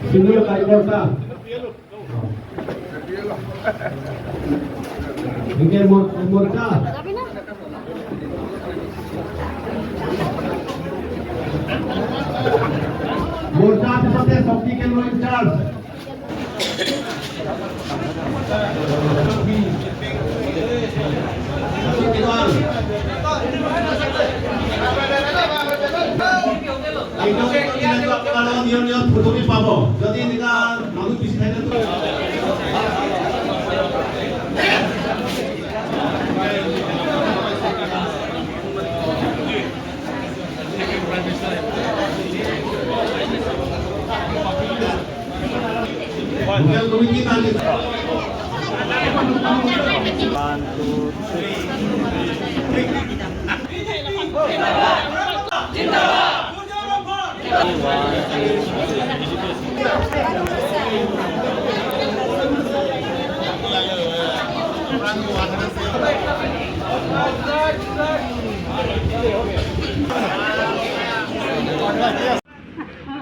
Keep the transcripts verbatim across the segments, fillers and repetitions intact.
Senior Kaitorsa. Enke Mor-, Morcha. Morcha pisote Shakti Kendro in charge. Ekdom, ekdom, ekdom, ekdom, photo bi pabo. Jodi eneka manu bisi thakle tu. One, two, three.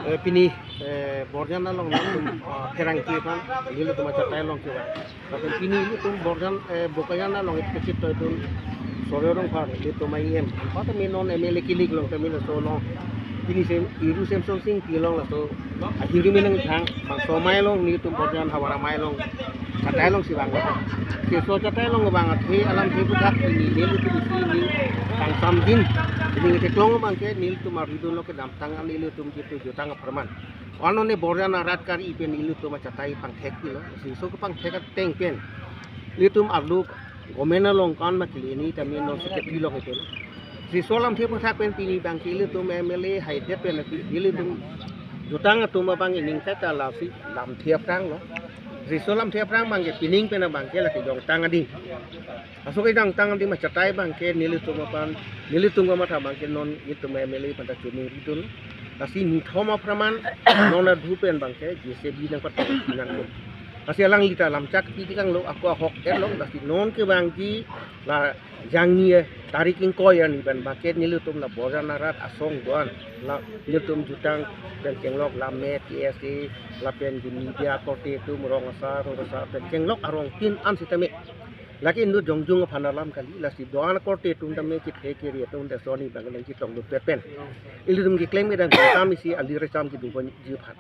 Eh, pini, eh, Borjan along nangtum, ah, pherangke aphan, nelitum achatai along kevang. Lapen pini ilitum Borjan, eh, Bokajan along ipekit toidun Surjya Rongphar, ilitum a-E M. Anparta me non M L A kilik along, kami laso along. Pini sem, Iru Semson Sing Ingti along laso ahirjume nangthang, bangso amei along nelitum Borjan havar amei along, chatai alongsi vang. Laso chatai along vang athe alamthe aphuthak pini nelitum isi ning tangsamdin. Ning theklong abangke nelitum aridun lo kedamtang an ilitum jitu jutang apharman. Anone Borjan arat kari pen ilitum achatai pangthek pilo. Laso kepangthek ateng pen ilitum arlo government along kan makili ni tame non secretary along pen. Laso alamthe aphuthak pen pini abangke ilitum M L A haidet pen ilitum jutang atum abang ining tata lasi lamthe aphrang lo. Laso alamthe aphrang abangke pining pen abangke lake jongtang adi. Laso kejongtang adi ma chatai abangke nelitum aphan, nelitum kamatha abangke non itum M L A aphanta choningridun. Lasi nithom apharman non adhu pen abangke J C B nangpatong nangkun. Lasi alangli ta lamchak pi tikang lo, ako ahok et lo, lasi non kevangji la jangni tarik ingkoi arni pen abangke nelitum la Borjan arat asong do-an, la nelitum jutang pen chenglok la me T S A, lapen media korte atum, rong asar, rong asar pen chenglok arong tin an sitame. Lake inut jongjung aphan alam kali, lasi do-an korte atum tame kethe kere atum ta soni abang nangchetongdun pet pen. Ilitum keklem kedam kam isi ali recham kedun ponji aphan.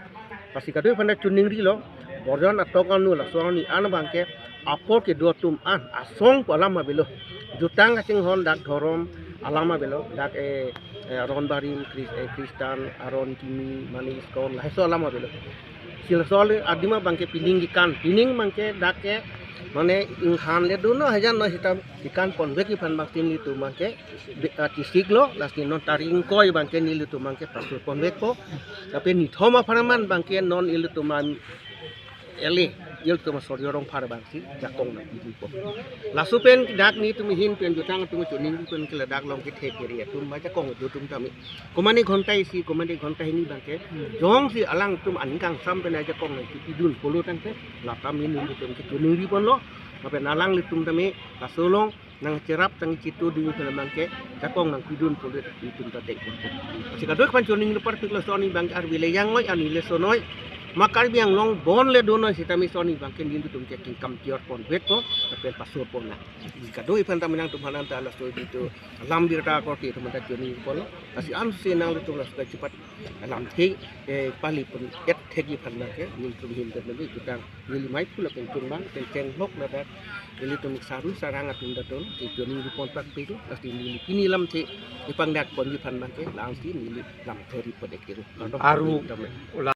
Lasi kadokave aphanta choningrilo, Borjan atok anu laso arni an abangke apor kedo atum an asong pu alam avelo. Jutang kachinghon dak dhorom alam avelo, dak, eh, eh, aron barim, Chris-, eh, Christian, aron kimi, mane ISKCON, lahaiso alam avelo. Lasi laso adim abangke pining kekan, pining abangke dak ke, mane inghan le dun no hajan no sita kekan ponvekji aphan abangke nelitum abangke, be-, ah, kisik lo, lasi non tarik ingkoi abangke nelitum abangke pasur ponvekpo. Tapi nithom apharman abangke non ilitum an M L A, ilitum Surjya Rongphar abangsi jakong nangpipo. Laso pen dak nelitum ahin pen jutang atum choningri pen ke ladak along kethe kere atum ma jakong do atum tame. Komane ghonta isi, komane ghonta hini abangke, jongsi alangtum aning kangsam pen ajakong nangkipidun pulo tangte, lata me nelitum ke choningri ponlo, lapen alanglitum tame, laso along nangcherap nangchetudun pen abangke jakong nangpidun pulo itum ta dek. Lasi kadokave aphan choningri parpik laso arni abangke arve le jangnoi, arni le sonoi. Ma Karbi Anglong bon le donnoi sitame soni abangke nelitum ke kingkam tior ponvekpo, lapen pasur ponnang. Lasi kadokave aphan tame nangtum aphan anta laso jitu alam birta korte atum anta choningri ponlo. Lasi ansi nanglitum laso kachipat alamthe, eh, pali pon-et thekji aphan abangke nelitum ahin pen tame jutang neli mei phu lapen chunbang pen chenglok ladak ilitum sarlu sarang atum ta dolo, ke choningri pon pakpik lo, lasi neli pini alamthe ipangdak ponji aphan abangke, la-ansi neli lamthe ri podek kero. Aru tame.